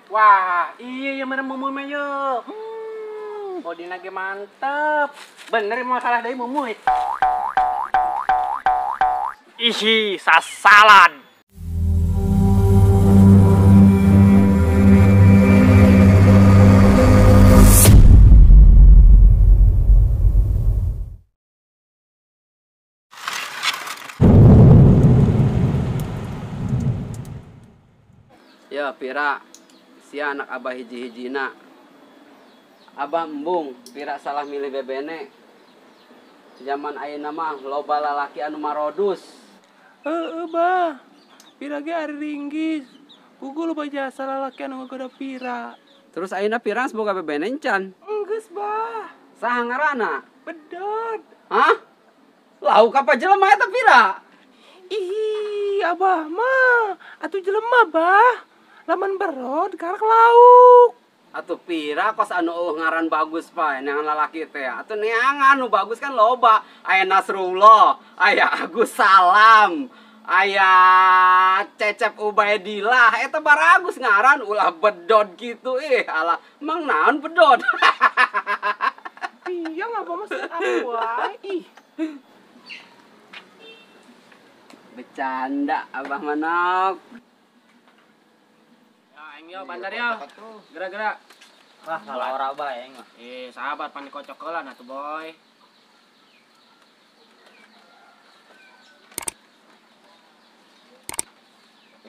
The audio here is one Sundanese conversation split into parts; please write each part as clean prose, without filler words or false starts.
Wah, iya ya mana mumuy mah ye. Bodina ge mantep. Bener mau salah deui mumuy. Ih, sasalan. Ya, Pira, sia anak abah hiji-hijina. Abah embung, Pira salah milih bebene. Zaman ayeuna mah loba lalaki anu marodus. Heeh, bah. Pira ge ari ringgis. Pugu loba jasa lalaki anu ngagoda Pira. Terus ayeuna Pira geus boga bebene encan? Enggeus, bah. Saha ngaranna? Bedod. Hah? Lauk apa jelema eta Pira? Ih, abah mah atuh jelema, bah. Laman berod karak lauk. Atuh Pira kos anu eueuh ngaran bagus pae neangan lalaki teh. Atuh neangan nu bagus kan loba. Aya Nasrullah, aya Agus Salam, aya Cecep Ubaidillah. Eta baragus ngaran ulah bedod gitu ih. Alah, mang naon bedod? Iya abah mah aku wae ih. Bercanda abah manok. Aing yo bandar yo. Gerak-gerak. Wah, salah ora bae aing mah. Sahabat pan dikocok heula atuh boy.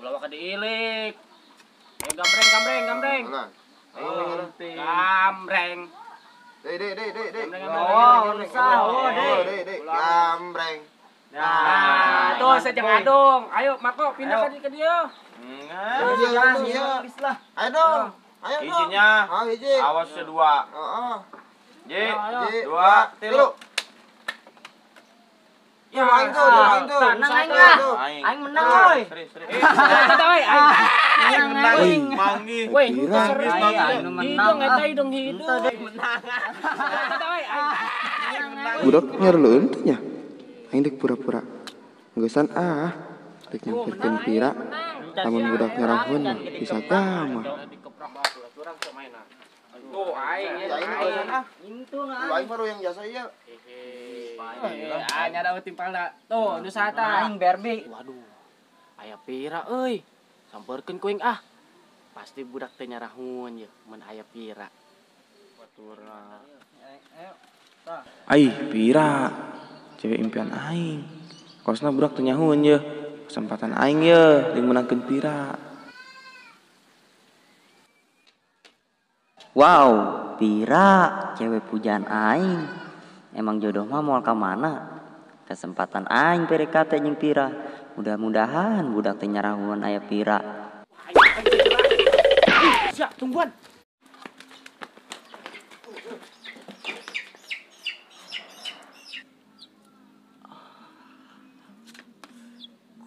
Ulah waka diilik. Ayo gambreng gambreng gambreng. Gambreng. Deh deh deh deh deh. Oh, rusak. Oh, deh deh. Gambreng. Nah, tuh saya jangan adung. Ayo Marco pindah ke dia. Enggak. Ayo dong. Ayo dong. Hijinya. Oh, hiji. Awas dua. Heeh. Ji, dua, tilu. Ya, aing tuh, aing tuh. Menang aing lah. Aing menang euy. Aing menang. Manggih. Woi, hidung eta hidung hidung. Menang. Budak nyerleun teh nya. Aing dek pura-pura. Geusan ah, dek nyamperkeun Pira. Lamun budak nyarahun mah bisa gamah. Tuh aing ah. Aing baru yang jasa ieu. Ah nyada timpalna. Tuh nu saha Aing Barbie. Waduh. Aya Pira euy. Sampeurkeun ku aing ah. Pasti budak teh nyarahun ye mun aya Pira. Baturna. Ai, Pira. Cewek impian aing. Kosna budak teu nyahueun ye. Kesempatan aing ye jeung meunangkeun Pira. Wow, Pira, cewek pujaan aing. Emang jodoh mah moal ka mana? Kesempatan aing PDKT jeung Pira. Mudah-mudahan budak teh nyarahuan aya Pira. Siap, tungguan.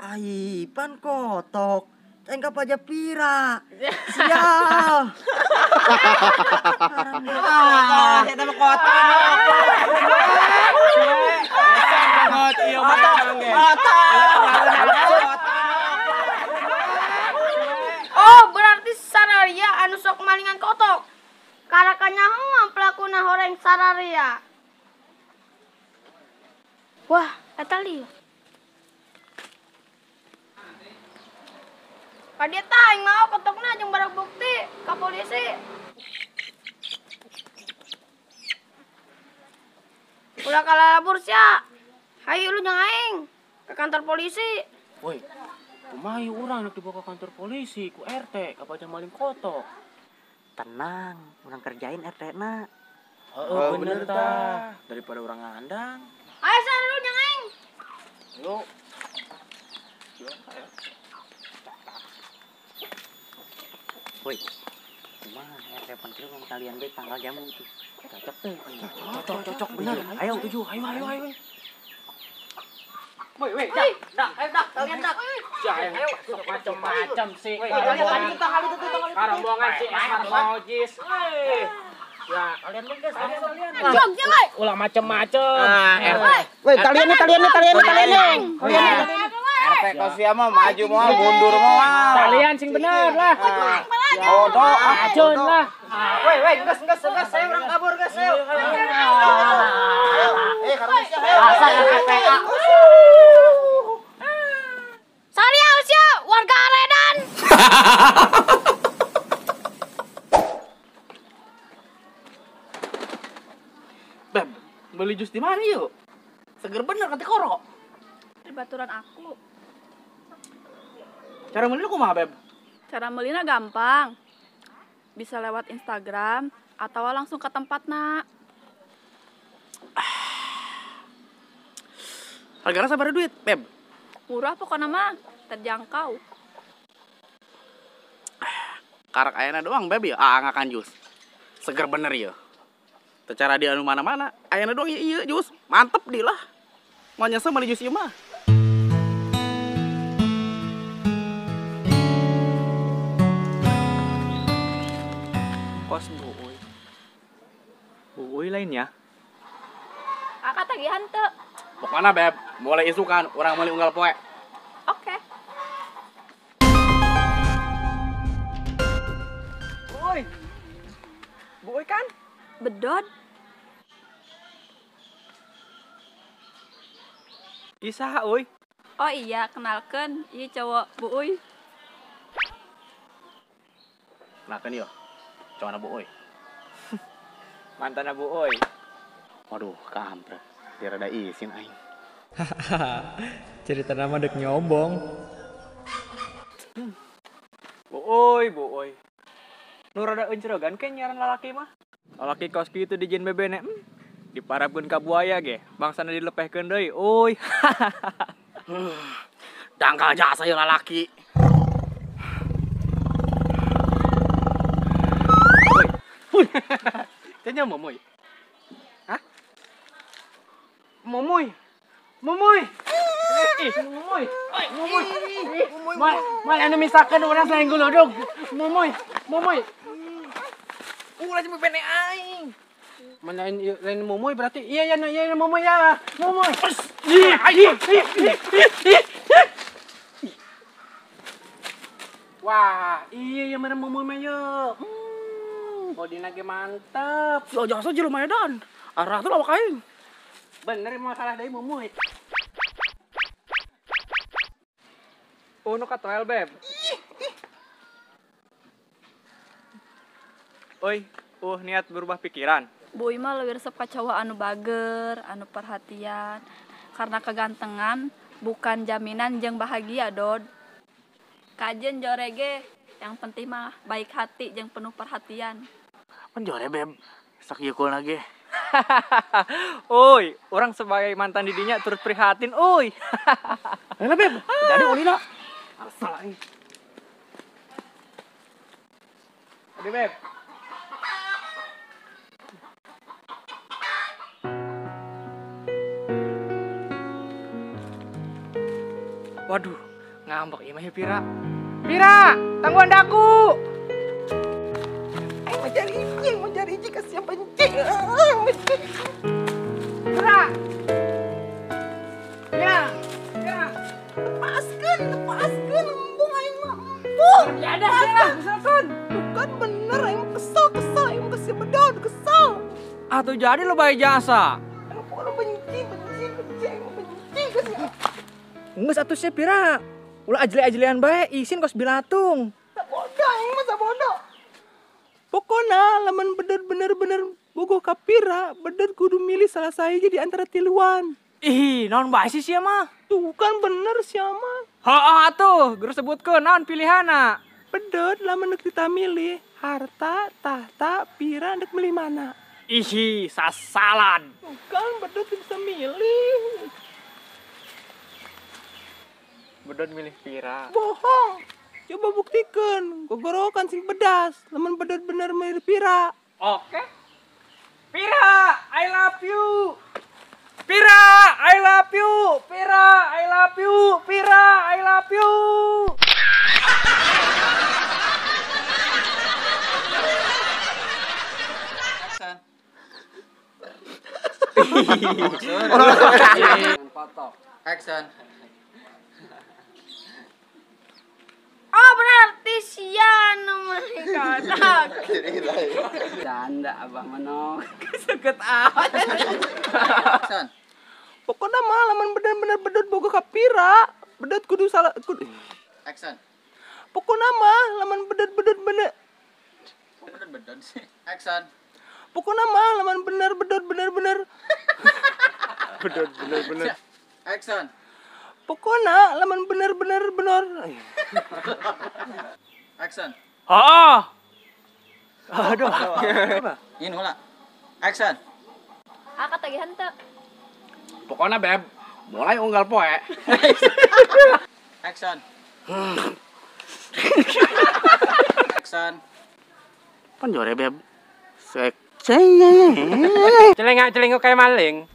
Ai, pan kotok. Tengkap aja Pira. Sial. Ah, eta mah kotok. Oh, berarti sararia anu sok malingan kotok. Karakanya hoang pelakuna horeng sararia. Wah, eta lieu. Ka dia aing mau kotokna jeung barang bukti ka polisi. Ulah kalalabur sia. Hayu lu jeung aing ke kantor polisi. Woi, kumaha ieu urang rek dibawa ke kantor polisi ku RT kapajan maling kotok. Tenang, urang kerjain RT-na. Heeh, bener tah. Daripada urang ngandang. Ayo sana lu jeung aing. Ayo. Woi, kumaha RT pan kieu mah kalian ge tanggal jamu tuh. Cocok teh. Cocok, cocok bener. Ayo setuju. Ayo, ayo, ayo. Woi, woi, dak, dak, ayo dak, kalian dak. Ayo, macam-macam sih. Karombongan si Esmar Mojis. Woi. Ya, kalian lu guys, kalian. Jogja, woi. Ulah macam-macam. Ah, Woi, kalian nih, kalian nih, kalian nih, kalian nih. RT kos sia mah maju moal mundur moal. Kalian sing bener lah. Bodoh acun lah. Woi, woi, geus geus geus saya urang kabur geus ayo. Ayo, karena sia ayo. RTA. Saria sia warga Aredan. Beb, beli jus di mana yuk? Seger bener kata koro. Di baturan aku. Cara beli kumaha, Beb? Cara belinya gampang. Bisa lewat Instagram atau langsung ke tempat, nak. Harganya sabar duit, Beb. Murah pokoknya mah, terjangkau. Karak ayana doang, Beb ya, ngakan jus. Seger bener ya. Secara dia anu mana-mana, ayana doang iya jus. Mantep di lah. Mau nyesel beli jus ieu mah. Kos Bu Uy. Bu Uy lainnya. Kakak tagihan teu. Pokoknya Beb, mulai isukan orang meuli unggal poe. Oke. Bu Uy. Bu Uy kan? Bedod. Isa, Uy. Oh iya, kenalkan, iya cowok Bu Uy. Kenalkan yo, cowok Bu Uy. Mantan Bu Uy. Waduh, kampret. Dia rada isin aing. Cerita nama dek nyombong. Bu Uy, Bu Uy. Nu rada encerogan ke nyaran lalaki mah. Lalaki kos kitu dijieun bebene. Diparabkeun ka buaya ge, bangsana dilepehkeun deui. Uy. Dangkal jasa ieu lalaki. Uy. Teh nya momoy. Hah? Momoy. Momoy. Ih, momoy. Momoy. Mal, mal anu misalkan urang selain gulodog. Momoy, momoy. Ulah jeung bebene aing. Mana lain momoy berarti iya ya iya momoy ya. Momoy. Ih, ih, ih, ih. Wah, iya ya mana momoy mah ye. Bodina ge mantep. Lo jasa jelema edan. Arah tuh lawak aing. Bener mau salah deui momoy. Oh, nu katoel, Beb. Oi, niat berubah pikiran. Bu Uy mah leuwih resep ka cowok anu bager, anu perhatian. Karena kegantengan bukan jaminan jeung bahagia, Dod. Kajen jore ge, yang penting mah baik hati jeung penuh perhatian. Pan jore, Beb. Sakieu kulna ge. Oi, orang sebagai mantan didinya turut prihatin, oi. Ayolah, Beb. Jadi ulina. Asal aing. Ade, Beb. Waduh, ngambek ieu mah ya Pira. Pira, tangguhan daku. Aing mencari hiji kasih yang benci. Pira. Pira. Pira. Lepaskeun, lepaskeun embung aing mah embung. Ya ada lah, misalkan. Bukan bener aing kesel, kesel aing kasih bedon, kesel. Atuh jadi lo bae jasa. Aing pokoknya benci, benci, benci, aing benci kasih. Geus atuh sia Pira. Ulah ajle-ajlean bae, isin kos bilatung. Sabodo aing mah sabodo. Pokona lamun bedod bener-bener bogoh ka Pira, bedod kudu milih salah sahiji di antara tiluan. Ih, naon bae sih sia mah? Tuh kan bener sia mah. Heeh atuh, geus sebutkeun naon pilihana. Bedod lamun deuk ditamilih, harta, tahta, Pira deuk milih mana? Ih, sasalan. Tuh kan bedod bisa milih. Bedod milih Pira. Bohong. Coba buktikan. Gogorokan sing pedas. Lamun bedod bener milih Pira. Oke. Pira, I love you. Pira, I love you. Pira, I love you. Pira, I love you. Foto. Action. Oh, berarti sia nu maling kotok. Canda abah mah seket amat. Action. Pokoknya mah lamun bener-bener bedot boga ka Pira, bedot kudu salah kudu. Action. Pokoknya mah lamun bedot-bedot bener. Kok bedot-bedot sih? Action. Pokoknya mah lamun bener bedot bener-bener. Bedot bener-bener. Action. Pokoknya lamun bener-bener bener. Action. Oh. Aduh. Ini heula. Action. Ah, katagihan teu. Pokoknya beb, mulai unggal poe. Action. Action. Pan jore beb. Sek. Celengak celengok kayak maling.